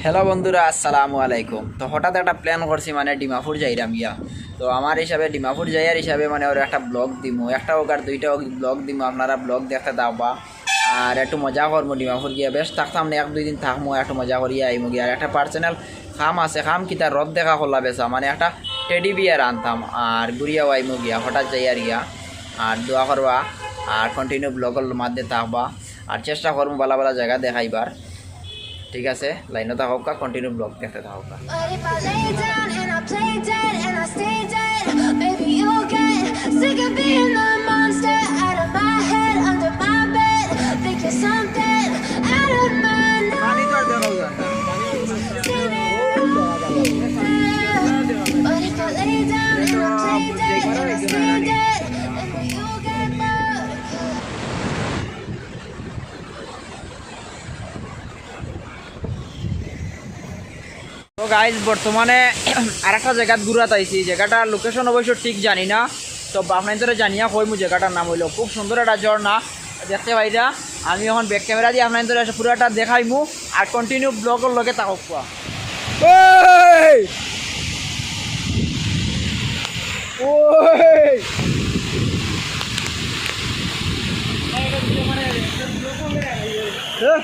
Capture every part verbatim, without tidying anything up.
হ্যালো বন্ধুরা, আসসালামু আলাইকুম। তো হঠাৎ একটা প্ল্যান করছি, মানে ডিমাপুর যাইরাম গিয়া। তো আমার হিসাবে, ডিমাপুর যাইয়ার হিসাবে, মানে ওর একটা ব্লগ দিমু, একটা হোক আর দুইটা হোক ব্লগ দিমু, আপনারা ব্লগ দেখতে থাকবা। আর একটু মজা করমু ডিমাপুর গিয়া, বেশ থাকতাম না, এক দুই দিন থাকমু, একটু মজা করিয়া আইমু গিয়া। আর একটা পার্সোনাল কাম আছে, কাম কিতা, রথ দেখা করলা বেচা, মানে একটা টেডি বিয়ার আনতাম, আর ঘুরিয়াও আইমু গিয়া, হঠাৎ যাইয়ার গিয়া। আর দোয়া করবা, আর কন্টিনিউ ব্লগর মধ্যে থাকবা, আর চেষ্টা করমু ভালা ভালা জাগা দেখাইবার। ঠিক আছে, লাইনো থাকউক্কা, কন্টিনিউ ব্লগ দেখতে থাকউক্কা। What if I lay down and I play dead and I stay dead? Maybe you'll get sick of being the monster out of my head, under my bed. Think you're something out of my nightmares. What if I lay down and I play dead and I stay dead? Maybe you'll get bored. তো গাইজ, বর্তমানে আরেকটা জাগাত ঘুরাত আইছি। জাগাটার লোকেশন অবশ্য ঠিক জানি না, তো আপনাইন্তরে জানিয়া কইমু। জাগাটার নাম অইলো, খুব সুন্দর একটা ঝর্ণা। দেখতে পাইরা, আমি এখন ব্যাক ক্যামেরা দিয়া আপনাইন্তরে পুরাটা দেখাইমু, আর কন্টিনিউ ব্লগর লগে থাকউক্কা। ওই! ওই! হ্যাঁ?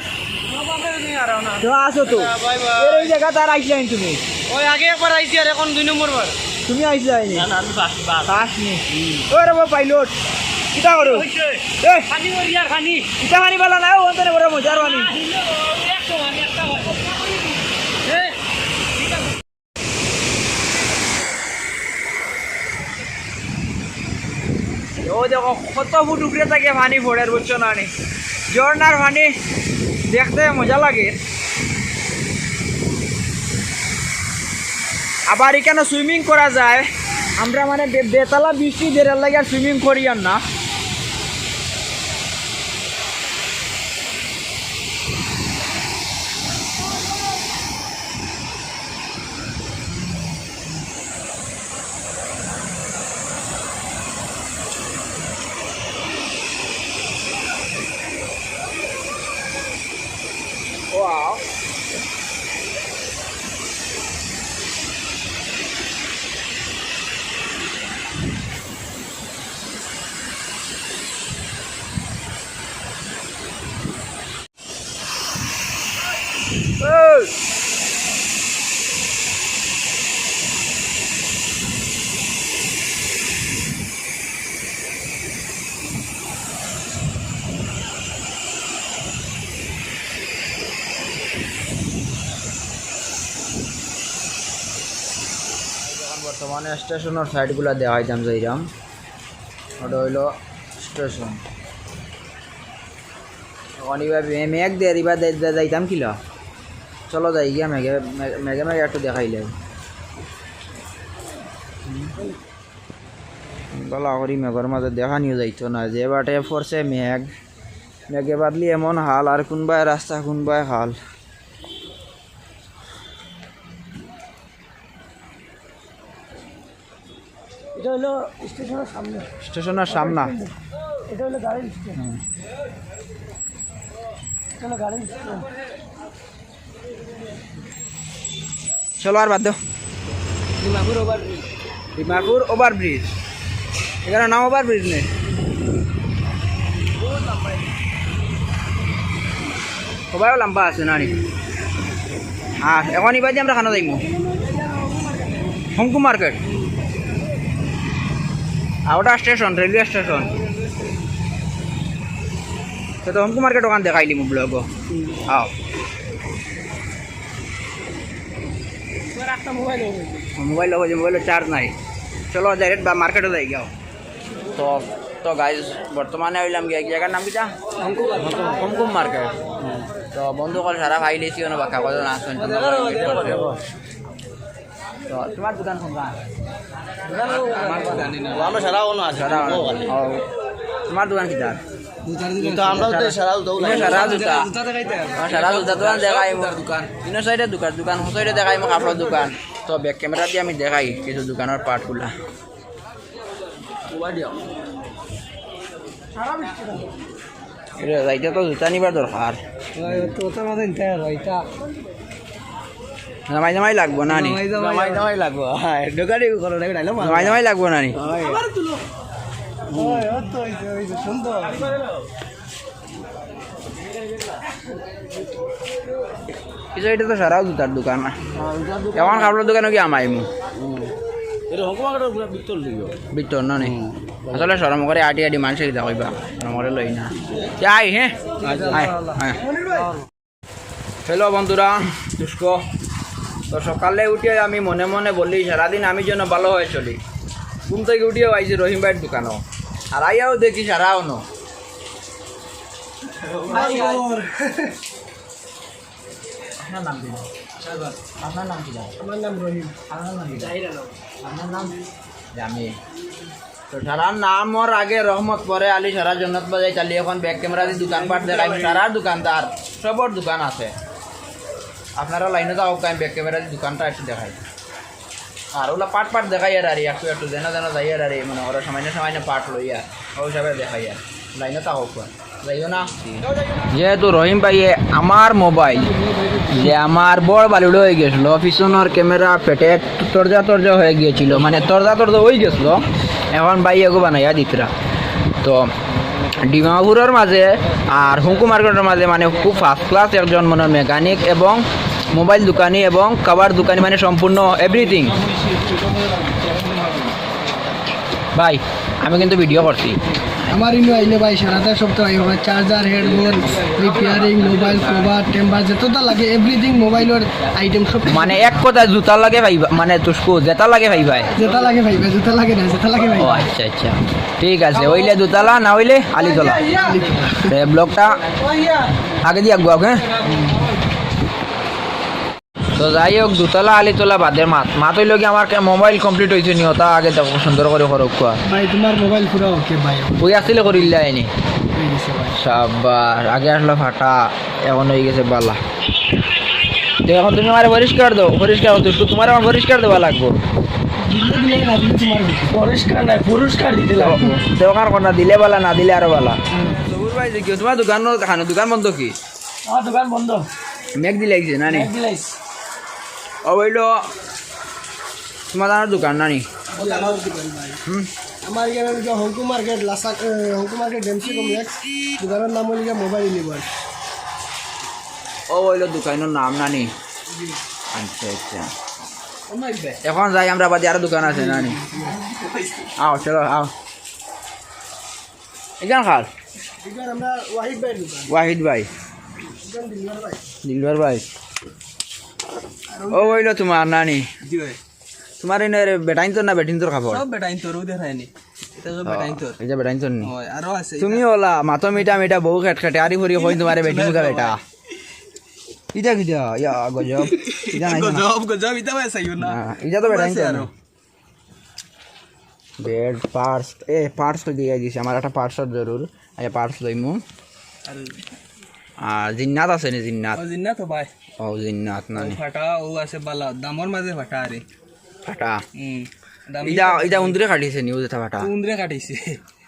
তো আছো তো? Bye bye. এর ওই জাগাত আর আইছলায় নি তুমি? ওই আগে একবার আইছি, আর এখন দুই নম্বর বার। তুমি আইছলায় নি? না, না, আমি ফার্স্ট বার। ফার্স্ট নি? হুম। ওরে বাবা, পাইলট। কিতা করো? ওই যে, এ! পানি ওর ইয়ার পানি। কিতা পানি বালা না, ও অন্তরে বড় মজার পানি। না, হিলো, একশো পানি, একটা হয়। এ, ঠিক আছে। ও দেখো, কত ফুট উপরে থাকি পানি পড়ের, বুঝছো না নি? ঝর্ণার পানি দেখতে মজা লাগে। আবার ইখানো সুইমিং করা যায়। আমরা মানে বে-, বেতালা বৃষ্টি দেরার লাগি আর সুইমিং করিয়ার না। Wow. এখন বর্তমানে স্টেশনর সাইডগুলা দেখাইতাম যাইরাম। ওটা অইলো স্টেশন। এখন ইবা মে-, মেঘ দের, ইবা দে-, দে-, যাইতাম কিলা? চলো যাই গিয়া মেঘে, মে-, মেঘে মেঘে একটু দেখাইলে। ভালা করি মেঘর মাঝে দেখানিও যাইতো না, যে বাটে পড়ছে মেঘ, মেঘে বাদলি এমন হাল, আর কুনবায় রাস্তা কুনবায় হাল। এটা হলো স্টেশনের সামনে। স্টেশনের সামনে। এটা হলো গাড়ির স্ট্যান্ড। হুম। এটা হলো গাড়ির স্ট্যান্ড। চলো আর বাদ দেও। ডিমাপুর ওভারব্রিজ। ডিমাপুর ওভারব্রিজ। এখানে নাম ওভারব্রিজ নেই। ওভারও লম্বা আছে না নি? আর এখন ইবাদি আমরা খানো যাইমু? হংকু মার্কেট। আর ওটা স্টেশন, রেলওয়ে স্টেশন। তো, তো হংকু মার্কেট ওখান দেখাইলিমু ব্লগও। আও। মোবাইল অফ অইছে, মোবাইলর চার্জ নাই। চলো, ডাইরেক্ট বা মার্কেটও যাই গিয়া। তো, তো গাইজ, বর্তমানে অইলাম গিয়া, কি জাগার নাম কিতা? হংকু মার্কেট। হংকু মার্কেট। তো বন্ধু অকল সারা পাইলিছি, অনো বাক্কা কয়জন আছইন। তো তুমার দোকান কুনখান? ও, আমরা সারা অনো আছি। সারা অনো। ও, তুমার দোকান কিতা? জুতা, আমরা তো সারা জুতা, সারা জুতা। জুতা দেখাইতে হবে। আমার সারা জুতা দোকান দেখাইমু। জুতার দোকান। ইনো সাইডে দোকান, দোকান, ও সাইডে দেখাইমু কাপড়র দোকান। তো ব্যাক ক্যামেরা দি আমি দেখাই কিছু দোকানর পার্টগুলা। এটা যাইতে তো জুতা নিবার দরকার। ওই তো, ওটার মাঝে নিতে হবে, এটা। জামাই জামাই লাগবো না নি? জামাই জামাই লাগবো। হ্যাঁ, দোকানে কোনো না, কোনো না। জামাই জামাই লাগবো না নি? হয়। হয়, অত হইছে, হইছে, সুন্দর। কিছু, এটা তো সারাও জুতার দোকান। হ্যাঁ, জুতার দোকান। এখন কাপড়র দোকানো কি আমাইমু? হুম। এটা হকমা কাটার পুরা ভিতর লইও। ভিতর না নি? হুম। আসলে শরম করে আটি আটি মানুষে কিতা কইবা? শরম করে লই না। এ আয়, হ্যাঁ? আচ্ছা। আয়, আয়। হ্যালো বন্ধুরা, তুষ্ক। তো সকালে উঠিয়া আমি মনে মনে বলি, সারাদিন আমি যেন ভালো হয়ে চলি। ঘুম থাকি উঠিয়া আইছি রহিম ভাইর দোকানো, আর আইয়াও দেখি সারা অনো। আপনার নাম কি? আপনার নাম কি? আমার নাম রহিম। আপনার নাম কি? জাহির আলম। আপনার নাম? জামিল। তো সারার নাম ওর আগে রহমত, পরে আলী, সারা জন্নত বাজাই চালি। এখন ব্যাক ক্যামেরা দি দোকানপাট দেখাই, সারার দোকানদার, সবর দোকান আছে। আপনারা লাইনো থাকউক্কা, আমি ব্যাক ক্যামেরা দি দোকানটা একটু দেখাই। আর ওলা পাট পাট দেখাই আর, আর একটু একটু যেন যেন যাই আর, আর মনে করো সামান্য সামান্য পাট লইয়া, ওই হিসাবে দেখাই আর। লাইনো থাকউক্কা, যাইও না। যেহেতু রহিম ভাইয়ে আমার মোবাইল, যে আমার বড় বালুড় হয়ে গেছিল, পিছনের ক্যামেরা ফেটে তরজা তরজা হয়ে গিয়েছিল, মানে তরজা তরজা হয়ে গেছিল। এখন ভাই এগু বানাইয়া দিতরা। তো ডিমাপুরের মাঝে আর হুঙ্কু মার্কেটের মাঝে মানে খুব ফার্স্ট ক্লাস একজন মানে মেকানিক এবং মোবাইল দোকানি এবং কভার দোকানি, মানে সম্পূর্ণ এভরিথিং। ভাই, আমি কিন্তু ভিডিও করছি। আমার ইনো আইলে ভাই সারাটা সপ্তাহ আইব ভাই, charger, headphone, repairing, mobile cover, temper, যতটা লাগে এভরিথিং মোবাইলের আইটেম সব। মানে এক কথা জুতা লাগে ভাই, মানে তুষ্কু যেটা লাগে ভাই ভাই। যেটা লাগে ভাই ভাই, জুতা লাগে না, যেটা লাগে ভাই। ও আচ্ছা আচ্ছা, ঠিক আছে, হইলে দুতলা, না হইলে আলিতলা। তো এই ব্লগটা আগে দিয়ে আগুয়া, হ্যাঁ। তো যাই হোক, দুতলা আলিতলা বাদে মাত মাত হইল কি, আমার মোবাইল কমপ্লিট হয়েছে নি, ওটা আগে দেখো সুন্দর করে করো কুয়া। ভাই, তোমার মোবাইল পুরা ওকে ভাই। ওই আসলে করিল্লা আইনি। হয়ে গেছে ভাই। সাব্বার, আগে আসলো ফাটা, এখন হয়ে গেছে বালা। তো এখন তুমি আমার পরিষ্কার দাও, পরিষ্কার করতে তোমার আমার পরিষ্কার দেওয়া লাগবো। দিলে দিলে না দিলে তোমার বিষয়। পরিষ্কার নাই, পুরস্কার দিতে লাগবো। দোকান কোনটা দিলে বালা, না দিলে আরো বালা। হুম। জহুর ভাই, যে কি তোমার দোকান, দোকান বন্ধ কি? আমার দোকান বন্ধ। মেঘ দিলাইছে না নি? মেঘ দিলাইছে। ও বইল, তোমার আমার দোকান না নি? ওটা আমার দোকান ভাই। হুম। আমার এখানে হইল গিয়া হংকু মার্কেট, লাসা, এ, হংকু মার্কেট, ডেমসি কমপ্লেক্স। দোকানের নাম হইল গিয়া মোবাইল ইউনিভার্স। ও বইল দোকানের নাম না নি? জি। আচ্ছা, আচ্ছা। আমার ভাই। এখন যাই আমরা বাদে আরো দোকান আছে না নি? আও, চলো, আও। এখান খাল? এখান আমরা ওয়াহিদ ভাইর দোকান। ওয়াহিদ ভাই। এখান দিলবার ভাই। দিলবার ভাই। আর ও বইল তোমার না নি? জি ভাই। তোমার এনে বেটাইন তোর না বেটিন তোর কাপড়? সব বেটাইন তোর, ওদের হয়নি। এটা সব ও, বেটাইন তোর। এটা বেটাইন তোর নি? হয়, আরো আছে। তুমি ওলা, মাথো মিঠা মিঠা, বউ খেট খেটে, আরি ফরি কই তোমারে বেটি মুখা বেটা। ইটা কিতা? ইয়া, গজব। ইটা নাই না। গজব, গজব, ইটা ভাই চাইও না। না, ইটা তো বেটাইন আছে তোর আরো। না। বেড, পার্স, এ, পার্স তো দিয়া দিছে, আমার একটা পার্সর জরুর। আচ্ছা, পার্স লইমু। আর আর জিন্নাত আছে নি, জিন্নাত? ও, জিন্নাত তো ভাই। ও, জিন্নাত না ও নি? ফাটা, ও আছে বালা, দামর মাঝে ফাটা আরে। ফাটা? হুম, দাম ইটা, ইটা ইটা উন্দরে কাটিছে নি, ও যেটা ফাটা? উন্দরে কাটিছে।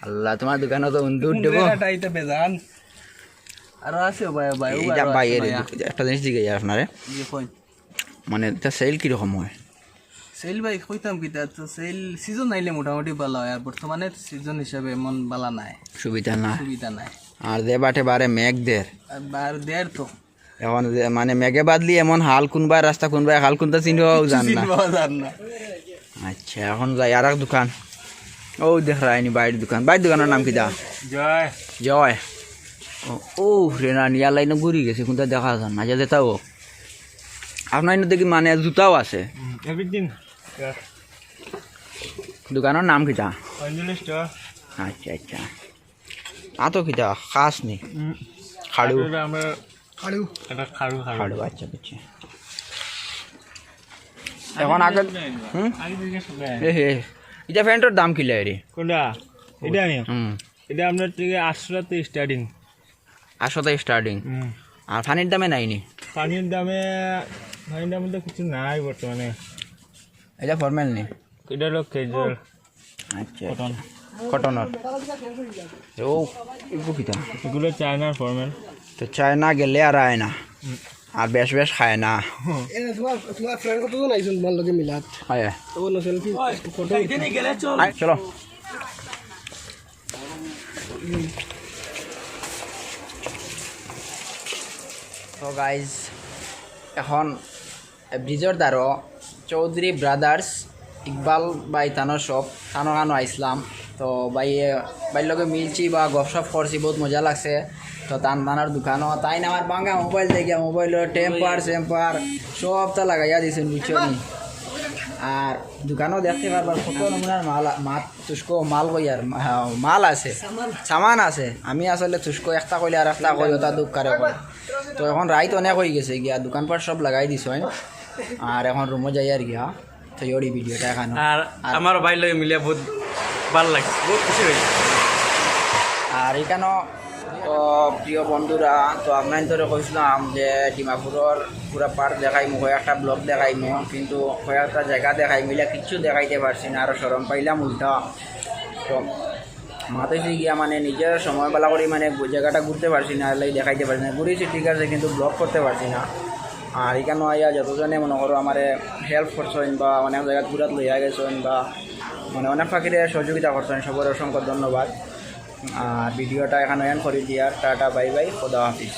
আল্লাহ, তোমার দোকানো তো উন্দুর উন্দরে দেবো। কাটা ইটা বেজান। আরো আছে ও ভাই, ও ভাই, ও ইটা আরো ভাই আছে এর ভাইয়া। একটা জিনিস জিজ্ঞাসা আপনারে। জি, কই? মানে, এটা সেল কিরকম হয়? সেল ভাই, কইতাম কিতা, তো সেল সিজন আইলে মোটামুটি বালা হয়, আর বর্তমানে সিজন হিসাবে এমন বালা নাই। সুবিধা না। সুবিধা নাই। আর যে বাটে বারে মেঘ দের। আর বার দের তো। এখন যে, মানে, মেঘে বাদলি এমন হাল, কোনবায় রাস্তা, কোনবায় হাল, কোনটা চিনবাও জান না। চিনবাও জান না। আচ্ছা, এখন যাই আর এক দোকান। ও, দেখ রায়নি বাইর দোকান। বাইর দোকানের নাম কিতা? জয়। জয়। ও, ও, রে না, নিয়া লাইনে ঘুরি গেছে, কোনটা দেখা যান না। আচ্ছা, যেটা হোক। আপনার এনে দেখি, মানে, জুতাও আছে। হুম, everything। দোকানের নাম কিতা? অঞ্জলি স্টোর। আচ্ছা, আচ্ছা। আতো কিতা? খাস নি? হুম। খাড়ু। আসলে আমরা খাড়ু। এটা খাড়ু, খাড়ু। খাড়ু, আচ্ছা, বুঝছি। এখন আগে, হুম? আগে জিজ্ঞেস করবে। এ হে, এটা প্যান্টর দাম কিলা রে? কোনটা? এটা নি? হুম। এটা আপনার থেকে আটশো টাকা starting। আটশো টাকা starting। হুম। আর পানির দামে নাই নি? পানির দামে, পানির দামে তো কিছু নাই বর্তমানে। এটা ফর্মাল নি? এটা হলো ক্যাজুয়াল। আচ্ছা, কটন। আচ্ছা। কটনর। ও, এগুলো কিতা? এগুলো চায়নার ফর্মাল। তো চায়না গেলে আর আয় না। হুম। আর বেশ বেশ খায় না। এ, তোমার তোমার ফ্রেন্ড কতজন আইছইন তোমার লগে মিলাত? হয়। তো না সেলফি ফটো। আয়, চলো। তো গাইজ, এখন ব্রিজর দ্বারো চৌধুরী ব্রাদার্স, ইকবাল ভাই তানর শপ, তানর কানো আইসলাম। তো ভাই, ভাইর লগে মিলছি বা গপশপ করছি, বহুত মজা লাগছে। তো তান তানর দোকানো তাইন আমার ভাঙ্গা মোবাইল দেখিয়া, মোবাইলর টেম্পার সেম্পার সবতা লাগাইয়া দিছইন, বুঝছো নি? আর দোকানো দেখতে পারবা কত নমুনার মাল, মাত তুসকো মাল কইয়ার, মা-, মাল আছে, সামান আছে। আমি আসলে তুসকো একটা কইলে আর একটা কই, ওটা দুঃখ করে কয়। তো এখন রাইত অনেক অই গেছে গিয়া, দোকানপাট সব লাগাই দিছইন। আর এখন রুমো যাইয়ার গিয়া। তো এই ভিডিওটা এখানো। আর আমার ভাইর লগে মিলিয়া বহুত ভালা লাগছে, বহুত খুশি অইছি। আর এখানো তো প্রিয় বন্ধুরা, তো আপনাইন্তরে কইসলাম যে ডিমাপুরর পুরা পার্ক দেখাইমু, কয়েকটা ব্লগ দেখাইমু, কিন্তু কয়েকটা জাগা দেখাইমু, ইলা কিচ্ছু দেখাইতে পারছি না, আরো শরম পাইলাম উল্টা। তো মাত অইছে গিয়া মানে নিজর সময় বালা করি মানে গু-, জাগাটা ঘুরতে পারছি না, এরলাগি দেখাইতে পারছি না। ঘুরিছি ঠিক আছে, কিন্তু ব্লগ করতে পারছি না। আর এখানো আইয়া যতজনে মনে করো আমারে হেল্প করছইন বা অনেক জাগাত ঘুরাত লইয়া গেছইন বা মানে অনেক ফাকিরে সহযোগিতা করছইন, সবরে অসংখ্য ধন্যবাদ। আর ভিডিওটা এখানো এন্ড করি দিয়ার, টাটা বাই বাই, খোদা হাফিজ।